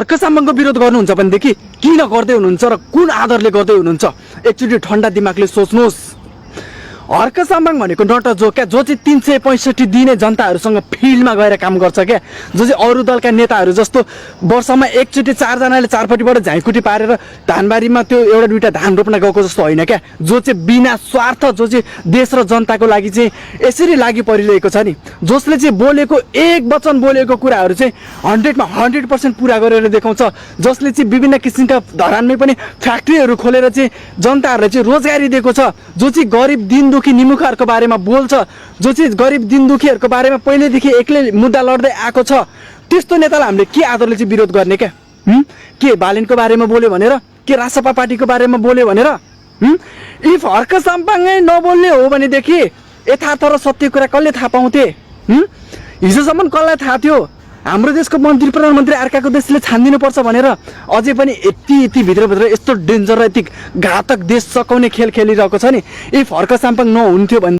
हर्क साम्बाङको विरोध गर्नुहुन्छ भनेदेखि किन गर्दै हुनुहुन्छ र कुन आधारले गर्दै हुनुहुन्छ? एकचोटि ठन्डा दिमागले सोच्नुहोस्। हर्क साम्बाङ भनेको नट जो क्या, जो चाहिँ 365 दिने जनताहरूसँग फिल्डमा गएर काम गर्छ क्या, जो चाहिँ अरू दलका नेताहरू जस्तो वर्षमा एकचोटि 4 जनाले चारपट्टिबाट झाइकुटी पारेर धानबारीमा त्यो एउटा दुईटा धान रोप्न गएको जस्तो होइन क्या, जो चाहिँ बिना स्वार्थ, जो चाहिँ देश र जनताको लागि चाहिँ यसरी लागि परिरहेको छ नि, जसले चाहिँ बोलेको एक वचन बोलेको कुराहरू चाहिँ 100मा 100% पुरा गरेर देखाउँछ, जसले चाहिँ विभिन्न किसिमका धरानमै पनि फ्याक्ट्रीहरू खोलेर चाहिँ जनताहरूलाई चाहिँ रोजगारी दिएको छ, जो चाहिँ गरिब दिन दुखी निमुखाहरूको बारेमा बोल्छ, जो चाहिँ गरिब दिन दुखीहरूको बारेमा पहिलेदेखि एक्लै मुद्दा लड्दै आएको छ, त्यस्तो नेतालाई हामीले के आधारले चाहिँ विरोध गर्ने क्या? के बालेनको बारेमा बोल्यो भनेर? के रासपा पार्टीको बारेमा बोल्यो भनेर? इफ हर्क साम्बाङै नबोल्ने हो भनेदेखि यथार्थ र सत्य कुरा कसले थाहा पाउँथे? हिजोसम्म कसलाई थाहा थियो हाम्रो देशको मन्त्री प्रधानमन्त्री अर्काको देशले छानिदिनुपर्छ भनेर? अझै पनि यति भित्रभित्र यस्तो डेन्जर र यति घातक देश सकाउने खेल खेलिरहेको छ नि। इफ हर्क साम्बाङ नहुन्थ्यो भने